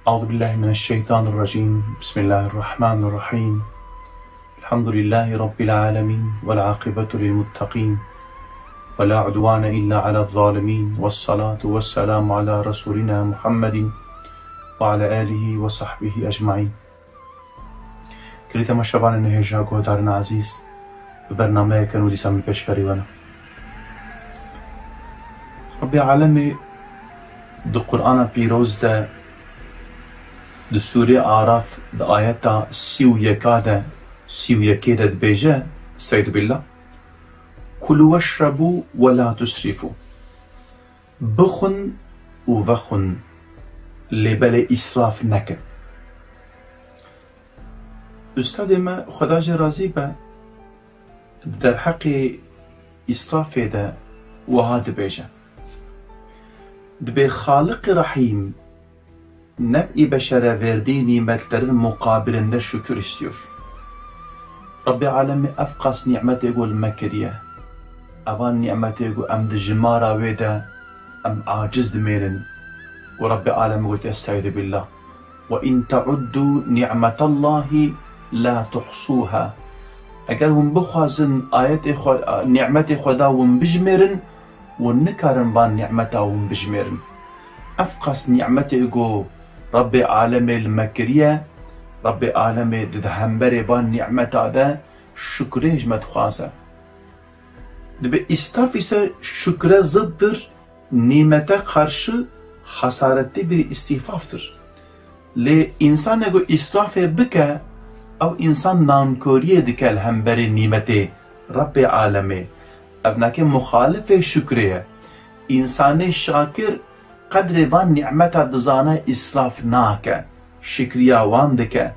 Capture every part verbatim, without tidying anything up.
أعوذ بالله من الشيطان الرجيم. بسم الله الرحمن الرحيم. الحمد لله رب العالمين، والعاقبة للمتقين، ولا عدوان إلا على الظالمين، والصلاة والسلام على رسولنا محمد وعلى آله وصحبه أجمعين. Girêdayî temaşevanên hêja, guhdarên ezîz, bi bernameyeke nû dîsa min pêşberî we ne. Rebbê Alemê di Qur'ana Pîroz de, di Sûrê Araf, di ayeta sî û yeka de, sî û yekê de dibêje, Estaizu billah, "Kulu veşrebû ve la tusrifû." Bixwin û vexwin, lê belê îsraf nekin. Ustadê me, Xweda jê razî be, di derheqê îsrafê de wiha dibêje, dibê Xaliqê Rehîm nev'î beşere verdiği nimetlerin mukabilinde şükür istiyor. Rebbê Alemê ev qas nîmetê ku li me kiriye, evan nîmetê ku em di jimara wê de em aciz dimênin. Û Rebbê Alemê gotiye, Estaizu billah, "Ve in teuddu ni'metallahî la tuhsuha." Eger hûn bixwazin ayetê xwe, nîmetê Xweda hûn bijmêrin, hûn nikarin van nîmeta hûn bijmêrin. Ev qas nîmetê ku Rebbê Alemê li me kiriye, Rebbê Alemê di, di hemberê van nîmeta de şukrê ji me dixwaze. Dibê îsraf îse şukre ziddir, nîmete karşı hasaretli bir îsraftir. Lê însanê ku îsrafê bike, ew însan nankoriyê dike li hemberî nîmetê Rebbê Alemê. Ev nake muxalifê şukrê ye. Însanê şakir qedrê van nîmeta dizane, îsraf nake, şikriya wan dike.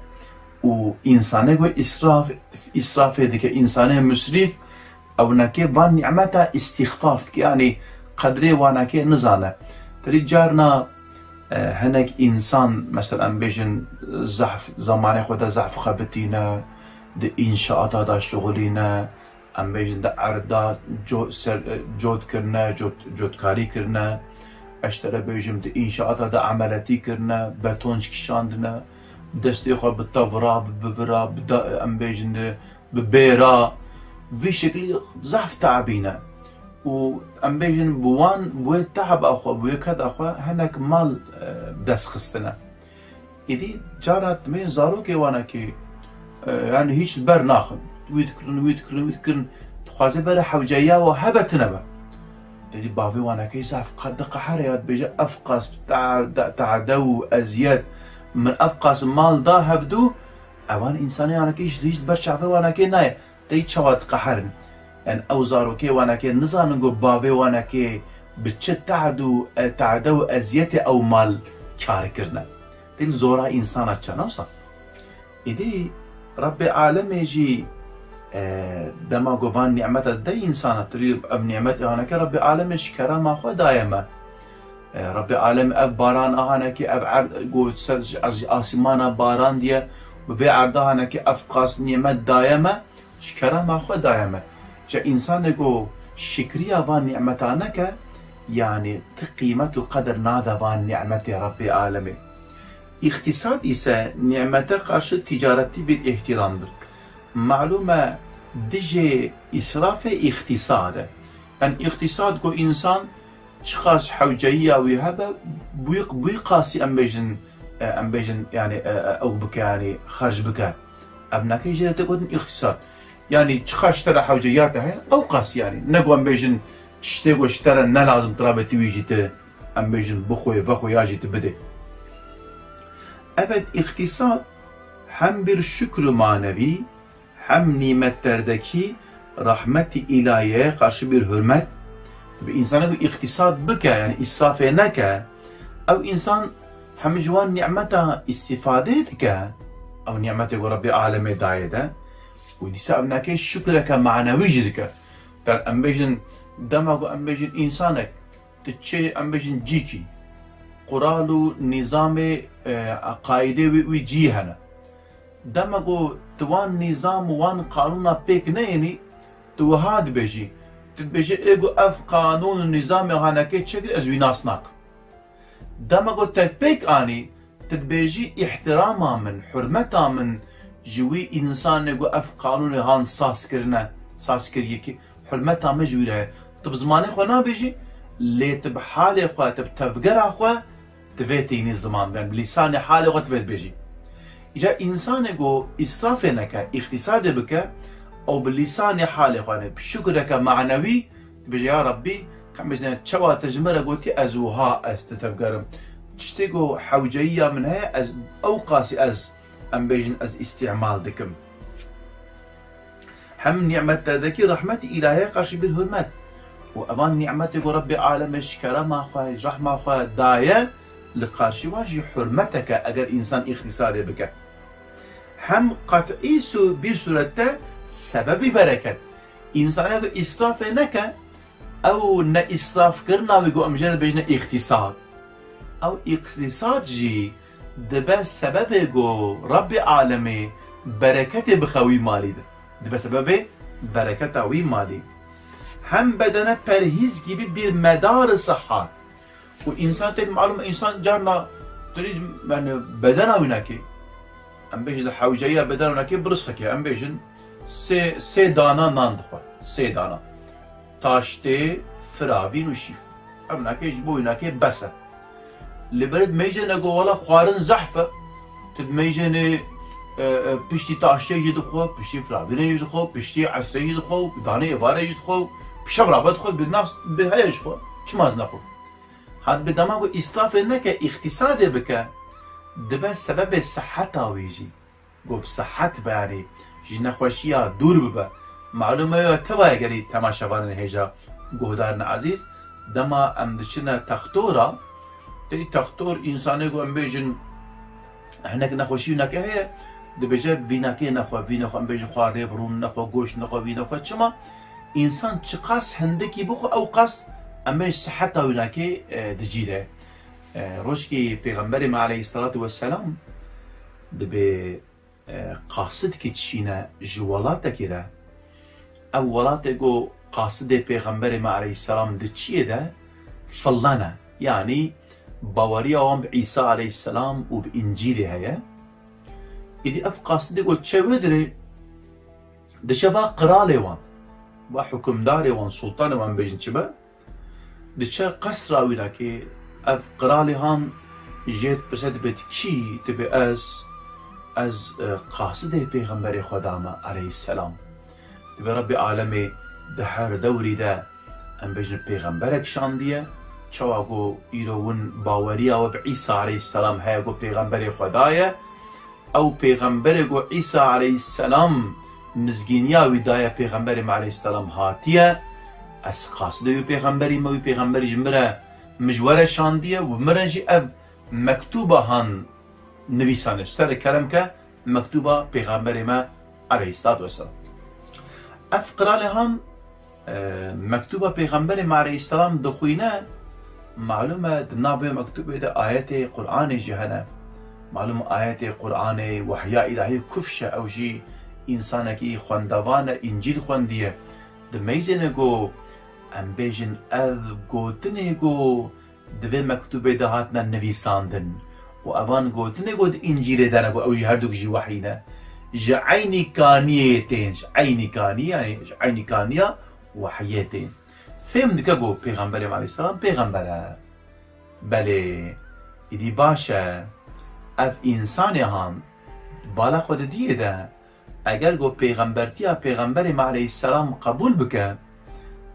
Û însanê ku îsraf, îsrafê dike, însanê musrîf, ew nake van nîmeta îstîxfaf dike, yanî qedrê wanakê nizane. Terî carna, e, hinek însan, mesela em bêjin, zehf, zamanê xwe de zehf xebitîne, di înşaata de şixulîne, em bêjin di erda co-, ser, e, cot kirine, cot-, cotkarî kirine, ez ji te re bêjim di înşaata de emeletî kirine, beton kişandine, destê xwe bi tevra, bi bivira, bi da-, em bêjin di bi bêra, vî şeklî zehf teabîne. Û em bêjin bi wan, bi wê teaba xwe, bi wê keda xwe hinek mal, e, dest xistine. Îdî cara dimên zarokê wanekî, e, yani hîç ber naxin. Wî dikirin, wî dikirin, wî dikirin. Dixwaze bere hewceya we hebe tine be. Dêdî bavê wanekî zehf qe-, diqehere ya dibêje, ev qas ta-, ta-, tade û eziyet, min ev qas mal da hevdû, evan însanê wanekê ji, ji ber çavê wanekê nayê. Tey çawa diqeherin? Yanî ew zarokê wanekê nizanin ku bavê wanekê bi çi tehd û, e, tehde û eziyetê ew mal kar kirine. Tey zora însana çe, ne wisa? Îdî Rebbê Alemê jî, e, dema ku van nîmeta dide însana, tu dî ev nîmet îhaneke Rebbê Alemê ji kerema xwe daye me. E, Rebbê Alem ev baran ahanekî, ev erd, ku ser ji, ji asîmana baran diye, bi vê erda hanekî ev qas nîmet daye me, ji kerema xwe daye me. Ji însanê ku şikriya van nîmeta neke, yanî ti qîmet û qedir nade van nîmetê Rebbê Alemê. Îxtîsad îse nîmete qarşı ticaretî bir ihtiramdır. Malûm e, dijê îsrafê îxtîsad e. Yanî îxtîsad ku însan çiqas hewceyiya wî hebe, bûy-, bûy qasî em bêjin, e, em bêjin, yanî, e, e, ew bike, yanî xerc bike. Ev nake jê re tê gotin îxtîsad. Yanî çiqas ji te re hewceyiya te heye, ew qas yanî. Ne ku em bêjin tiştê ku ji te re ne lazim tu rabetî wî jî tu, em bêjin bixwe, vexwe ya jî tu bidê. Evet, îxtîsad hem bir şükrü manevi, hem nimetlerdeki rahmeti ilahiyeye karşı bir hürmet, bi însanê ku îxtîsad bike, yanî îsrafê neke, ew însan hem ji wan nîmeta îstîfadê dike, ew nîmetê ku Rebbê Alemê dayê de, û dîsa ev nake şukreke manewî jî dike. Der em bêjin, dema ku em bêjin însanek, tu çê, em bêjin cîkî, qural û nîzamê, e, qaîdê wî, wî cî hene. Dema ku tu wan nîzam û wan qanûna pêk neyênî, tu wiha dibêjî. Tu dibêjî, ê ku ev qanûn û nîzamê hanekê çêkir, ez wî nas nakim. Dema ku te pêk anî, dibêjî, îhtirama min, hurmeta min ji wî însanê ku ev qanûnê han saz kirine, saz kiriye ki hurmeta min ji wî re heye. Tu bi zimanê xwe nabêjî, lê tu bi halê xwe, tu bi tevgera xwe, tu vê tînî ziman ben, bi lîsanê halê xwe tu vê dibêjî. Îca însanê ku îsrafê neke, îxtîsadê bike, ew bi lîsanê halê xwe, ne bi şukureke manewî, dibêje, ya Rabbî, ka em bêjine, çawa te ji min re gotî, ez wiha ez te tevgerim. Tiştê ku hewceyiya min heye, ez ew qasî ez, em bêjin, ez îstîmal dikim. Hem nîmet te dekî rehmetî îlahiyê qarşî bir hurmet. Û evan nîmetê ku Rebbê alemê ji kerema xwe, ji rehma xwe daye, li qarşî wan jî hurmeteke eger însan îxtîsadê bike. Hem qet'î su-, bir surette sebebî bereket. Însanê ku îsrafê neke, ew ne îsrafkirina wî ku em jê re dibêjine îxtîsad. Ew îxtîsad jî dibe sebebê ku Rebbê alemê bereketê bixe wî malî de. Dibe sebebê bereketa wî malî. Hem bedene perhîz gibi bir medar-ı sıhhat. Û însan tê malum, însan carna tu dî, yani bedena wî nakê. Em bêjin di hewceyiya bedena wî nakê, birişxekê. Em bêjin sê, sê dana nan dixwe. Sê dana. Taştê, firavîn û şîf. Ev nakê ji bo wî nakê bes e. Li ber dibêjine ku wela xwarin zehf e. Tu dibêjine, e, e, piştî taştê jî dixwe, piştî firavînê jî dixwe, piştî esrê jî dixwe, danê êvarê jî dixwe, bi şev rabe dixwe, bi nas, bi heye jixwe. Çima ez nexwe? Hat bi dema ku îsrafê neke, îxtîsadê bike, dibe sebebê siheta wî jî. Ku bi sihet be, yanî ji nexweşiya dûr bibe. Malûm e, ya tevaya gelî temaşevanên hêja guhdarên ezîz, dema em diçine textora, tey textor însanê ku em bêjin hinek nexweşî winakê heye, dibêje vînakê nexwe, vî nexwe, em bêjin xwarinê bi rûn nexwe, goşt nexwe, vî nexwe. Çima? Însan çiqas hindikî bixwe, ew qas em bêjin siheta winakê, e, dicîre. E, rojkî Pêxemberê me aleyhisselatu vesselam dibê e, qasidkî dişîne ji welatekî re, ew welatê ku qasidê Pêxemberê me aleyhisselam diçiyê de fillene. Yanî baweriya wan bi Îsa aleyhisselam û bi Încîlê heye. Îdî ev qasidê ku çe wê dirê, diçe ba qiralê wan, ba hukimdarê wan, sultanê wan bêjin çi be, diçe qesra wî nakê, ev qiralê han jê dipirse, dibê tu kî? Dibê ez, ez, e, qasidê Pêxemberê Xweda me aleyhisselam. Dibê Rebbê alemê di her dewrî de, em bêjin, pêxemberek şandiye, çawa ku îro win baweriya we bi Îsa aleyhisselam heye ku pêxemberê Xweda ye, ew pêxemberê ku Îsa aleyhisselam mizgîniya wî daye Pêxemberê me aleyhisselam hatiye, ez qasidê wî pêxemberî me, wî pêxemberî ji min re, min ji we re şandiye û min re jî ev mektûba han nivîsane. Ji ser kerem ke mektûba Pêxemberê me aleyhisselatu vesselam. Ev qiralê han e, mektûba Pêxemberê me aleyhisselam dixwîne, malûm e, di nav vê mektûbê de ayetê Qur'anê jî hene. Malûm, ayetê Qur'anê, wehya îlahî kufş e, ew jî însanekî xwendevan e, Încîl xwendiye. Dimeyzêne ku em bêjin ev gotinê ku di vê mektûbê de hatine nivîsandin. Û evan gotinê ku di Încîlê de ne, ku ew jî herduk jî wehî ne. Ji eynî kaniyê tên, ji eynî kaniyê, yanî ji eynî kaniya wehiyê tên. Fêm dike ku Pêxemberê me aleyhisselam pêxember e. Belê, îdî baş e. Ev însanê han, bala xwe di diyê de, eger ku pêxembertiya Pêxemberê me aleyhisselam qebûl bike,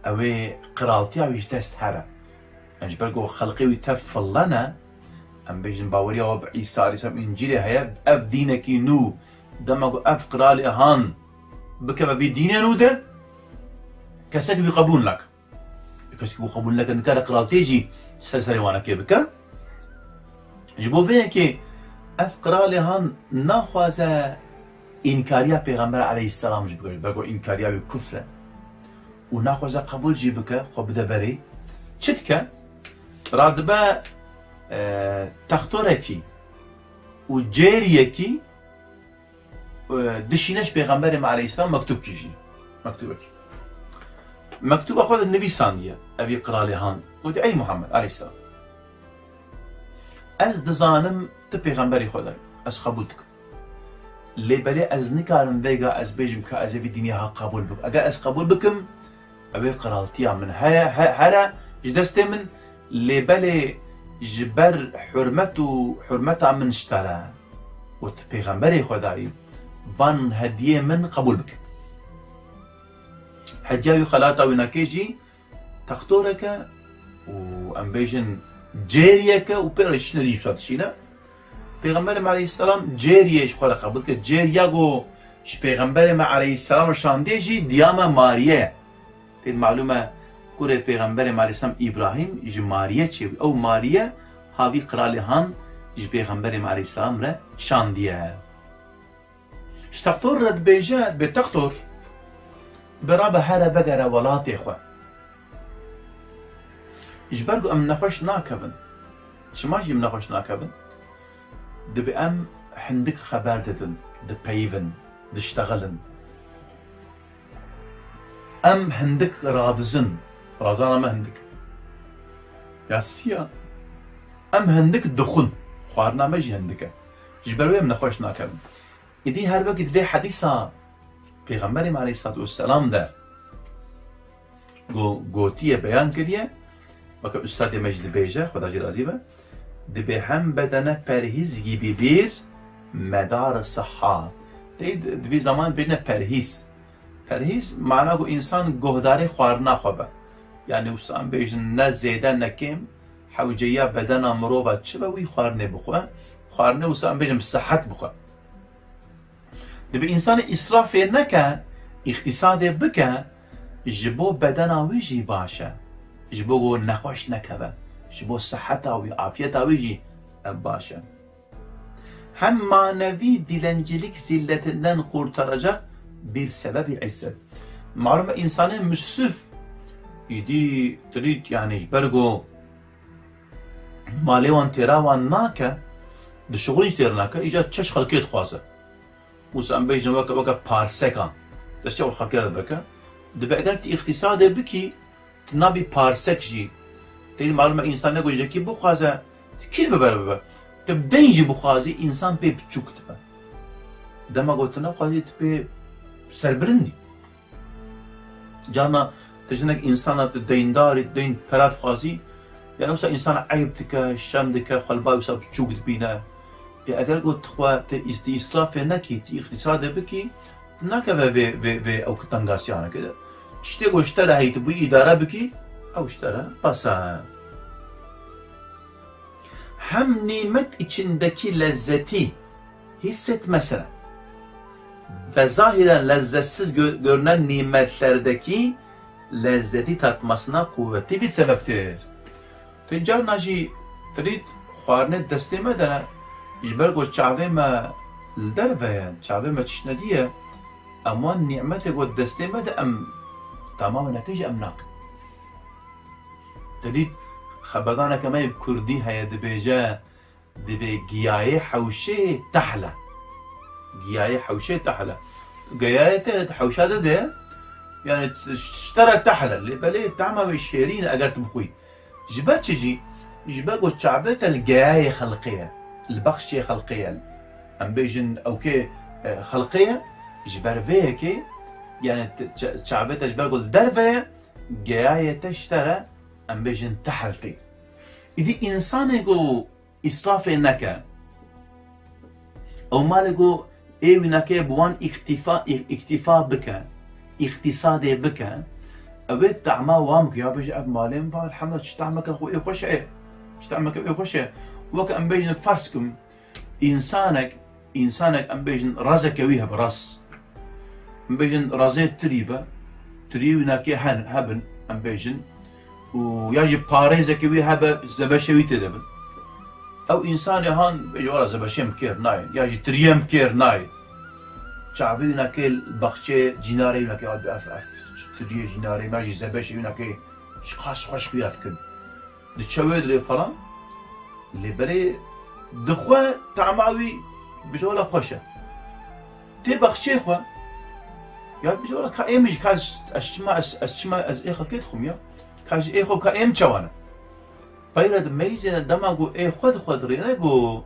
ew ê qiraltiya wî ji dest here. Em ji ber ku xelqê wî tev fillene, em bêjin baweriya we bi Îsa aleyhisselam Încîlê heye, ev dînekî nû, dema ku ev qiralê han bikeve vî dînê nû de, kesek wî qebûl nake. Kesek wî qebûl nake, nikare qiraltiyê jî ser serê wanekê bike. Ji bo vê yekê ev qiralê han naxwaze înkariya Pêxember aleyhisselam jî bike, ji ber ku înkariya wî kufr e. Û naxwaze qebûl jî bike, xwe bide berê. Çi dike? Radibe, e, textorekî û cêriyekî, e, dişîne ji Pêxemberê me aleyhisselam mektûbkî jî. Mektûbekî. Mektûba xwe de nivîsandiye evî qiralê han. Gotiye, ey Muhammed aleyhisselam, ez dizanim Tu pêxemberê Xwedayî, ez qebûl dikim. Lê belê ez nikarim vêga ez bêjim ka ez ê vî dînê ha qebûl bikim. Eger ez qebûl bikim, ew ê qiraltiya min heye, he-, here ji destê min, lê belê ji ber hurmet û hurmeta min ji te re û tu pêxemberê Xwedayî, van hediyê min qebûl bike. Hediya wî, xelata wî nake jî textoreke û em bêjin cêriyeke û pê re şinê dî wisa dişîne. Pêxemberê me aleyhisselam cêriyê ji xwe re qebûl dike. Cêriya ku ji Pêxemberê me aleyhisselam re şandiye jî diya me Mariye ye. Tê malûm e kurê Pêxemberê me aleyhisselam Îbrahîm ji Mariye çêbû. Ew Mariye ha vî qiralê han ji Pêxemberê me aleyhisselam re şandiye. Ji textor re dibêje, dibê textor, berabe here vegere welatê xwe. Ji ber ku em nexweş nakevin. Çima jî em nexweş nakevin? Dibê em hindik xeber didin, dipeyivin, diştexilin. Em hindik radizin, razana me hindik. Ya siya, em hindik dixwin, xwarina me jî hindik e. Ji ber wê em nexweş nakevin. Îdî her wekî di vê hedîsa Pêxemberê me aleyhisselatu vesselam de go-, gotiye, beyan kiriye, weke ustadê me jî dibêje, Xweda jî razî be, dibê hem bedene perhîz gibi bir medar sihha. Tê di, di vî zaman bêjne perhîz. Perhîz mana ku însan guhdarê xwarina xwe be. Yanî wisa em bêjin ne zêde ne kêm, hewceya bedena mirova çi be wî xwarinê bixwe. Xwarinê wisa em bêjin bi sihet bixwe. Dibê însanê îsrafê neke, îxtîsadê bike, ji bo bedena wî jî baş e. Ji bo ku nexweş nekeve. Ji bo siheta wî, afiyeta wî jî ev baş e. Hem manevi dilencilik zilletinden kurtaracak bir sebebi izzet. Malum e, însanê musrif, îdî tirît, yanî ji ber ku malê wan têra wan nake, dişuxulîn jî têr nake, îcar çeş xelkê dixwaze. Wisa em bêjin weke, weke parsekan. Destê xwe xelkê re dibike. Dibê eger tu îxtîsadê bikî, tu nabî parsek jî. Tê malum e, însanê ku ji yekî bixwaze, tu kî dibe ber bibe? Tu bi deyn jî bixwazî, însan pê biçûk dibe. Dema ku tu nexwazî, tu pê serbilind î. Carna tu jinek însana tu deyndar î, deyn pera dixwazî, yanî wisa însana eyb dike, şerm dike, xwe li ba wisa biçûk dibîne. Ê eger ku tu xwe tu îs-, tu îsrafê nekî, tu îxtîsadê bikî, tu nakeve vê, vê, vê ew tengasiyane ke. Tiştê ku ji te re heyî tu bûyî îdare bikî, ew ji te re bes e. Hem nimet içindeki lezzeti hissetmesine ve zahiren lezzetsiz gö-, görünen nimetlerdeki lezzeti tatmasına kuvvetli bir sebeptir. Tê carna jî tirît xwarinê destê me de ne, ji ber ku çavê me li derve ye, çavê me tişt nedî ye, em wan nîmetê ku destê me de em tama wê neke jî em nakin. Te dît xebeganeke me yê bi kurdî heye, dibêje, dibê giyayê hewşê tehl e. Giyayê hewşê tehl e. Giyayê te di hewşa de de, yanî ji te re tehl e. Lê belê tama wê şêrîn e eger tu bixwî. Ji ber çi jî? Ji ber ku çavê te li giyayê xelqê ye. Li bexçê xelqê ye. Em bêjin ewkê, e, xelqê ye. Ji ber vê yekê, yanî t-, ça-, çavê te ji ber ku li derve ye, geyayê te ji te re, em bêjin, tehl tê. Îdî însanê ku îsrafê neke, ew malê ku ê wî nake bi wan îktîfa-, î-, îktîfa bike, îqtîsadê bike, ew ê tahma wan bike, ya bêje, ev malê min va, elhamdulillah, çi tahmeke xwe ê xweş e, çi tahmeke ê xweş e. Weke em bêjin, ferz kim, Însanek, însanek em bêjin rezeke wî hebe, rez. Em bêjin rezê tirî be, tirî wî nakê hen, hebin, em bêjin. Û ya jî parêzeke wî hebe, zebeşê wî tê de bin. Ew însanê han bêje, wela zebeşê em kêr nayên, ya jî tiriyê em kêr nayên. Çavê wî nakê baxçê cînarê wî nakê, ev, ev, tiriyê cînarê, ya jî zebeşê wî nakê, çiqas xweş xuya dikin. Diçe wê dirê falan. Lê belê dixwe tama wî bije wela xweş e. Tê baxçeyê xwe. Ya bije wela ka ê min jî ka ez, ez çima, ez, ez çima ez ê xelkê dixwim ya. Ka ji ê xwe ka ê min çawa ne. Peyre di meyzê ne dema ku ê xwe dixwe dirêne ku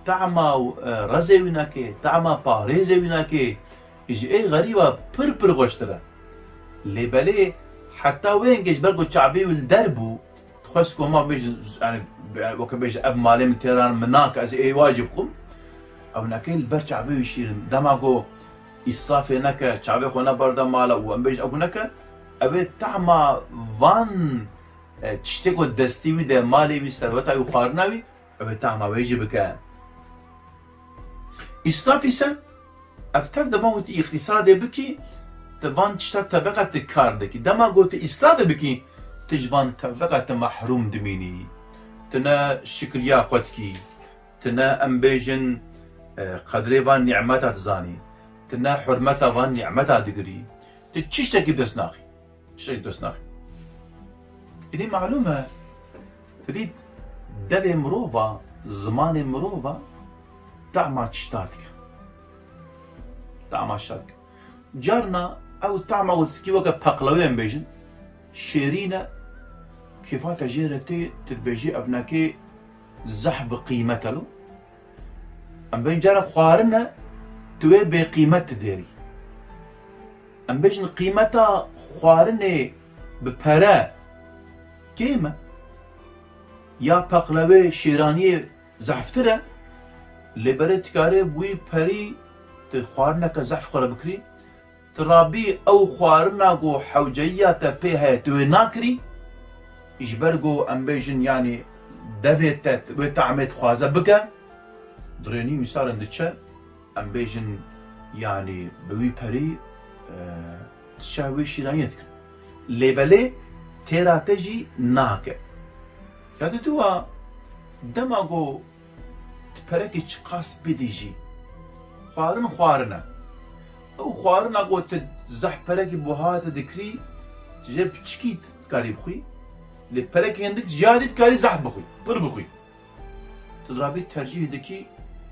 Tahma, e, rezê wî nake, tahma parêzê wî nake, ji ê xerîba pir pir xweştir e. Lê belê heta wê hingê ji ber ku çavê wî li der bû, dixwest ku ma bêjin, yani, weke bêje ev malê min têran min nake, ez ê wa jî bixwim. Ew nake li ber çavê wî şîrin. Dema ku îsrafê neke, çavê xwe nebarde mala û em bêjin ew neke, ew ê tahma van, e, tiştê ku destî wî de, malê wî, serweta wî, xwarina wî, ew ê tahma wê jî bike. Îsraf îse, ev tev dema ku tu îqtîsadê bikî, tu van tişta tebeqa tu kar dikî. Dema ku tu îsrafê bikî, tu ji van tebeqa tu mehrûm dimînî. Tu ne şikriya xwe dikî. Tu ne, em bêjin, e, qedrê van nîmeta dizanî. Tu ne hurmeta van nîmeta digirî. Tu tiştekî bi dest naxî. Tiştekî bi dest naxî. Êdî malûm e, tu dî devê mirova, zimanê mirova tahma tişta dike. Tahma tişta dike. Carna ew tahma ku tu dikî weke peqlewê em bêjin, şêrîn e, kêfa te jê re tê, tu dibêjî ev neke zehf bi qîmet e lo. Em bên cara xwarin e, tu wê bêqîmet didêrî. Em bêjin qîmeta xwarinê bi pere kêm e. Ya peqlewê şêraniyê zehftir e. Lê belê dikarê bi wî perî tu xwarineke zehf xwe re bikirî. Tu rabî ew xwarina ku hewceyiya te pê heye, tu wê nakirî, ji ber ku em bêjin, yanî devê te wê tahmê dixwaze bike, dirênî mîsalin diçe, em bêjin, yanî bi wî perî, e, diçe wê şîraniyê dikin. Lê belê têra te jî nake. Ya diduwa dema ku tu perekî çiqas bidî jî, xwarin xwarin e. Ew xwarina ku tu zehf perekî buha te dikirî, tu jê piçikî dikarî bixwî, lê perekî hindik ji ya dî dikarî zehf bixwî, pir bixwî. Tu rabî tercîh dikî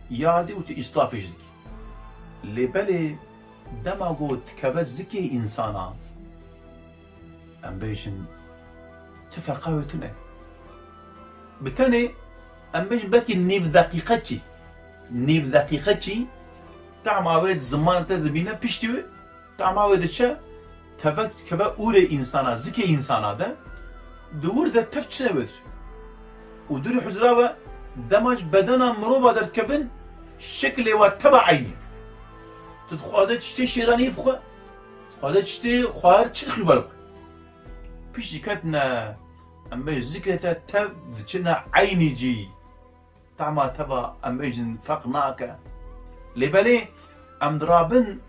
ya dî û tu îsrafê jî dikî. Lê belê dema ku dikeve zikê însana, em bêjin, ti ferqa wê tune. Bi tenê, em bêjin, belkî nîv deqîqekî, nîv deqîqekî tahma wê di ziman te dibîne, piştî wê tahma wê diçe, tevek dikeve ûrê însana, zikê însana de, di wir de tev çine wê dir. Û dûrî huzura we, dema ji bedena mirova derdikevin, şekilê we teva eynî. Tu dixwaze tiştê şêraniyê bixwe, dixwaze tiştê xwar çi dixwî ber bixwe. Piştî ketine, em bê zikê te tev diçine eynî cî. Tahma teva, em bêjin, ferq nake. Lê belê em dirabin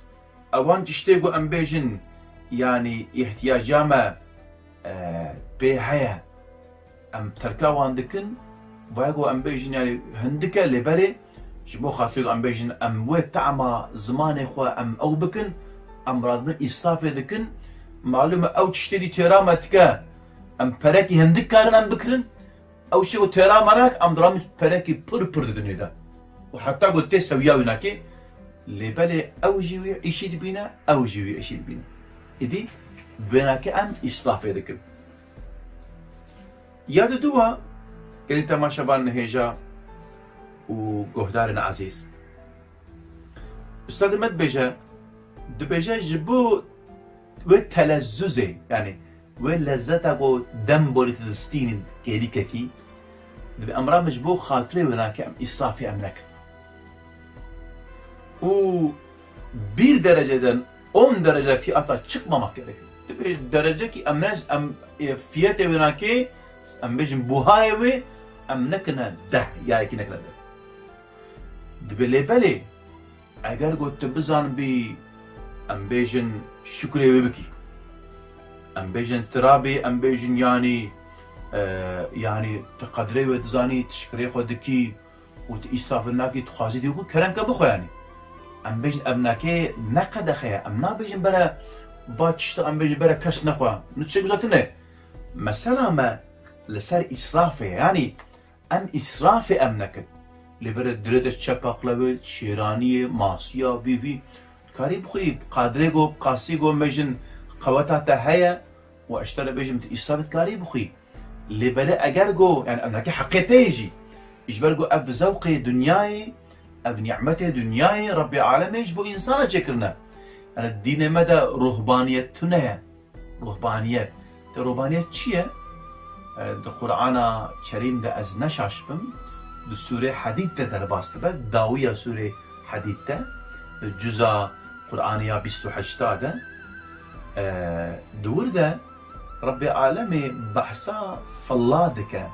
ewan tiştê ku em bêjin, yanî îhtiyaca me, e, pê heye. Em terka wan dikin, vaya ku em bêjin, yanî hindik e, lê belê ji bo xatirê ku em bêjin, em wê tahma zimanê xwe em ew bikin, em radin îsrafê dikin. Malûm e ew tiştê dî têra me dike, em perekî hindik karin em bikirin. Ew şew têra me nake, em diramî perekî pir pir di dinyê de. Û heta ku tê sewiya wî nake, lê belê ew jî wî îşî dibîne, ew jî wî îşî dibîne. Îdî vênake em îsrafê dikin. Ya diduwa, gelî temaşevanên hêja û guhdarên ezîz. Ustadê me dibêje, dibêje ji bo wê telezzuzê, yanî wê lezzeta ku dem borî tu distînî kêlîkekî, divê em ra min ji bo xatirê wê nake em îsrafê em nekin. Û bir dereceden on derece fiyata çıkmamak gerekir. Divê derecekî em ne, em, e, fiyetê wê nake, em bêjin buhayê wê, em nekine deh, ya yekî nekine deh. Divê lê belê, eger ku tu bizanbî, em bêjin şukrê wê bikî. Em bêjin tu rabî, em bêjin yanî, e, yanî tu qedrê wê dizanî, tu şukrê xwe dikî û tu îsrafê nakî, tu xwazî dî xwe kerem ke bixwe yanî. Em bêjin ev nake ne qedexe ye, em nabêjin bere va tişta, em bêjin bere kes nexwe. Min tiştek bizatin e. Mesela me li ser îsrafê ye. Yanî em îsrafê em nekin. Lê bere dirê de çe paqlewê, şêraniyê, masiya, vî vî. Karî bixwî, qadrê go, qasî go mejin qeweta te heye û eştere bêjim tu îsrafê dikarî bixwî. Lê bere eger go, yani em nake heqê te ye jî. Ji ber ku ev zewqê dinyayê, ev nîmetê dinyayê Rebbê Alemê ji bo însana çêkirine. Yani dînê me de ruhbaniyet tune ye. Ruhbaniyet. Te ruhbaniyet çi ye? E, di Qur'ana Kerîm de ez ne şaş bim, di Sûrê Hedîd de derbas dibe, dawiya Sûrê Hedîd de, di cuza Qur'anê ya bîst û heşta de, e, di wir de Rebbê Alemê behsa filla dike.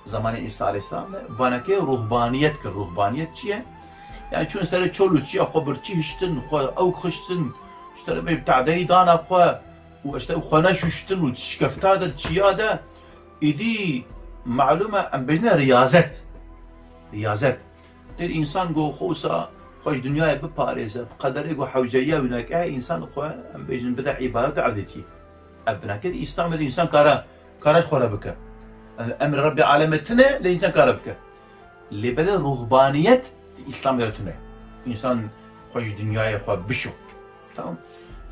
Zamanê Îsa aleyhisselam de vanekê ruhbaniyet kir. Ruhbaniyet çi ye? Yani çûn serê çol û çiya xwe birçî hiştin, xwe ew xiştin, işte bê tadeyî dana xwe û işte xwe neşuştin û şikefta de, çiya de, îdî malûm e, em bêjine riyazet. Riyazet. Tê însan go xwe wisa xwe ji dinyayê biparêze, bi qederê go hewceyiya wî neke, însan xwe, em bêjin, bide îbadet û evdîtî. Ev binekê di Îslamê de însan kare, kare ji xwe re bike. Emrê Rebbê Alemê tune, lê însan kare bike. Lê belê ruhbaniyet di Îslamê de tune. Însan xwe ji dinyayê xwe bişo. Tamam.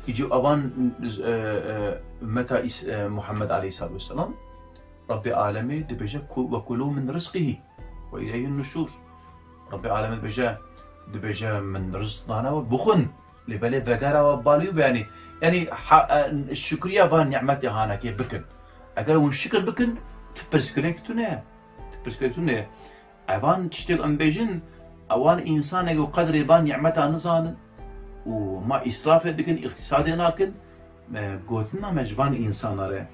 Îcî avan, e, e, ummeta Îs-, e, Muhammed aleyhissalatu vesselam, Rebbê Alemê dibêje, "Ku-, ve kulû min rizqihî ve ileyhin nuşûr." Rebbê Alemê dibêje, dibêje, "Min rizq dane we, bixwin." Lê belê vegera we balî be, yanî, yanî ha-, e, şukriya van nîmetê hanekê bikin. Eger hûn şikir bikin, ti pirsgirêk tune ye. Ti pirsgirêk tune ye. Evan tiştê ku em bêjin, ewan însanê ku qedrê van nîmeta nizanin û ma îsrafê dikin, îqtîsadê nakin, me gotina me ji van însana re.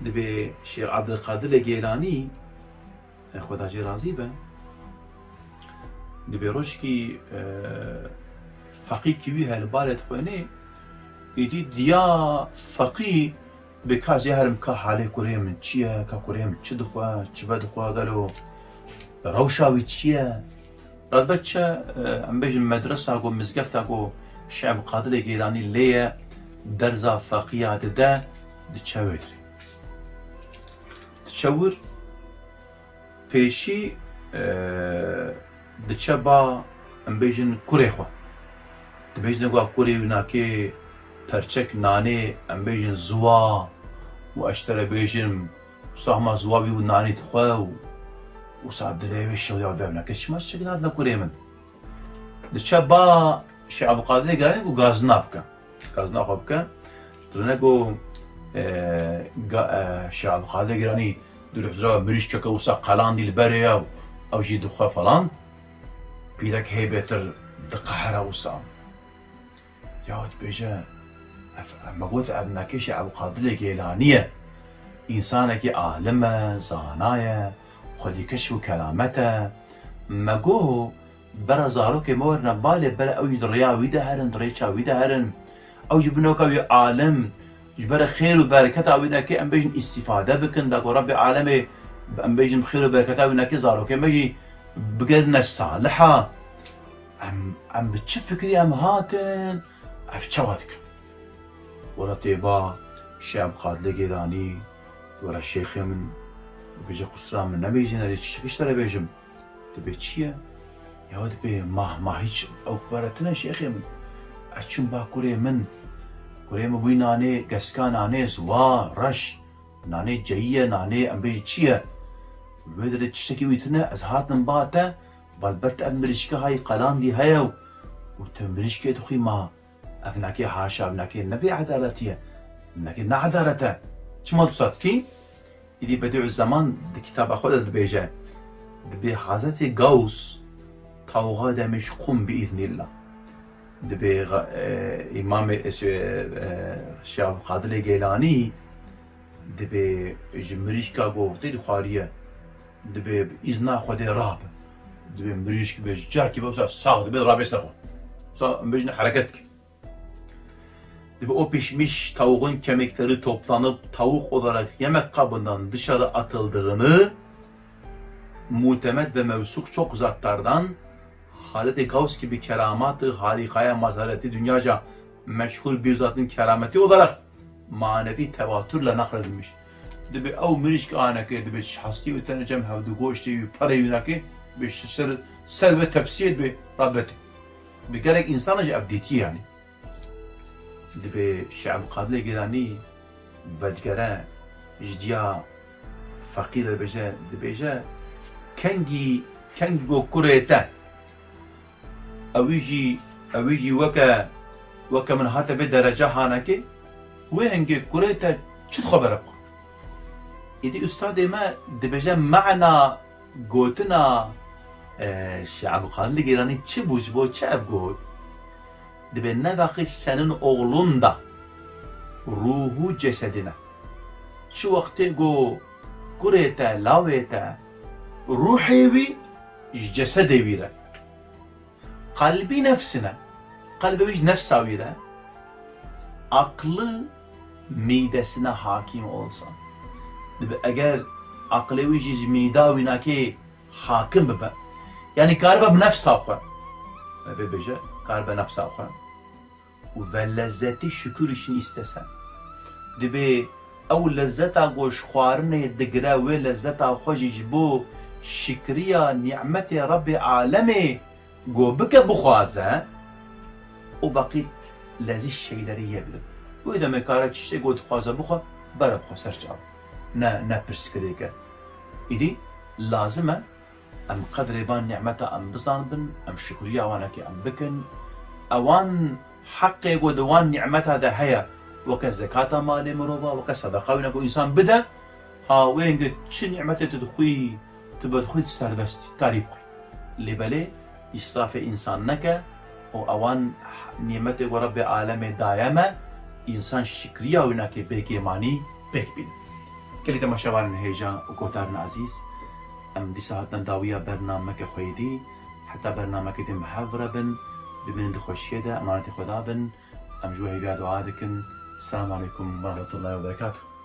Dibê Şêx Ebdulqadirê Gêlanî, Xweda jê razî be, dibê rojkî, e, feqîkî wî heye li balê dixwênê, êdî diya feqî Dibê ka ez ê herim, ka halê kurê min çi ye, ka kurê min çi dixwe, çi vedixwe, gelo rewşa wî çi ye? Radbe çi, e, em bêjin medresa ku, mizgefta ku Şêx Ebdulqadirê Gêlanî lê ye, derza feqiya dide, diçe wê dirê. Diçe wir, Pêşî, e, diçe ba, em bêjin, kurê xwe. Dibêjine ku kurê wî nake perçek nanê, em bêjin, ziwa û ez ji te re bêjim, wisa hema ziwa wî û nanê dixwe û wisa dilê wê şewiya be, nake çima çiçek nadine kurê min? Diçe ba Şêx Ebdulqadirê Gêlanî ku gazina bike. Gazina xwe bike. Dibêjine ku, e, ga-, e, Şêx Ebdulqadirê Gêlanî di hucra mirîşkeke wisa qelandî li berê ye û ew jî dixwe falan. Pîrek hê bêtir diqehire wisa. Ya dibêje, ev, me got, ev nake Şêx Ebdulqadirê Gêlanî ye. Însanekî alim e, zana ye, xwedî keşf û keramet e. Me got, bera zarokê me werine balê, bera ew jî di rêya wî de herin, di rêça wî de herin. Ew jî binoka wî alim, ji ber xêr û bereketa wî neke em bêjin îstîfade bikin, da ku Rebbê alemê, em bêjin, xêr û bereketa wî neke zarokê me jî bigerine saliha. Em, em bi çi fikrî em hatin, ev çawa dikin? Wela tê ba Şêx Ebdulqadirê Gêlanî, wela şêxê min, dibêje, qusura min nebêjin, ez ê çi şekî ji te re bêjim. Dibê çi ye? Ya dibê ma, ma hîç ew pere tine şêxê min. Ez çûm ba kurê min. Kurê min bûyî nanê, geska nanê ziwa, reş, nanê ceyî ye, nanê em bêjin çi ye? Wê derê tiştekî wî tine, ez hatim ba te, ba li ber te ev mirîşke hayî qelandî heye û, û tu mirîşkê dixwî ma. Ev nake haşa, ev nake ne bêedaletî ye. Ev nake needalet e. Çima tu wisa dikî? Îdî Bedîuzzeman di kitaba xwe de dibêje, dibê Hazretî Gaws tawixa demê ji Qum bi îznîllah. Dibê, e, Îmamê, e, Şêx Ebdulqadirê Gêlanî dibê ji mirîşka ku tê dixwariye, dibê bi îzna Xwedê rabe. Dibê mirîşk be ji carkî be wisa sax dibe, rabe ser xwe. Wisa em bêjin hereket dike. Dibê o pişmiş tavuğun kemikleri toplanıp tavuk olarak yemek kabından dışarı atıldığını mutemet ve mevsuk çok zatlardan Hazreti Gaus gibi keramatı harikaya mazhareti dünyaca meşhur bir zatın kerameti olarak manevi tevatürle nakledilmiş. Dibê ew mirîşk aneke, dibê hastî û tenê cem hevdu goştê wî, perê wî nake, dibê ser, ser ve tepsiyê dibê rabetê. Bi gelek insana jî ev dîtî yanî. Dibê Şêx Ebdulqadirê Gîlanî vedigere ji diya feqîr re bêje, dibêje, kengî, kengî go kurê te. Ewî jî, ewî jî weke, weke min hate vê derece hanekê, wê hingê kurê te çi dixwe bere bixwe. Îdî ustadê me dibêje mana gotina, e, Şêx Ebdulkadir Gîlanî çi bû, ji bo çi ev got? Dibê ne veqî senin oğlun da ruhu cesedine. Çi wextê go kurê te, lawê te, ruhê wî ji cesedê wî re. Kalbi nefsine. Kalbê wî ji nefsa wî re. Aklı midesine hakim olsa. Dibe eger aklê wî jî ji mida wî nakê hakim bibe. Yani karibe bi nefsa xwe. Vê bêje, karibe nefsa xwe. Û ve lezzeti şükür için istesen. Dibê ew lezzeta go ji xwarinê digire, wê lezzeta xwe jî ji bo şikriya nîmetê Rebbê alemê go bike bixwaze, o vakit lezîz şeyleri yiyebilir. Wê demê kare tiştê go dixwaze bixwe, bere bixwe ser çav. Ne, ne pirsgirêk e. Îdî lazim e em qedrê van nîmeta em bizanibin, em şikriya wanekê em bikin. Ewan heqê ku di wan nîmeta de heye, weke zekata malê mirova, weke sedeqa wîna ku însan bide, ha wê hingê çi nîmetê tu dixwî, tu vedixwî, tu serbest î, karî bixwî. Lê belê îsrafê însan neke û ewan nîmetê ku Rebbê alemê daye me, însan şikriya wîna kê bêkêmanî pêk bîne. Gelî temaşevanên hêja û guhdarên ezîz, em dîsa hatine dawiya bernameke xwe yê dî. Heta bernameke din bi hev re bin, bimînin di xweşiyê de, emanetê Xweda bin. Em ji we hêviya dua dikin. Selamu aleykum ve rahmetullahi ve berekatuhu.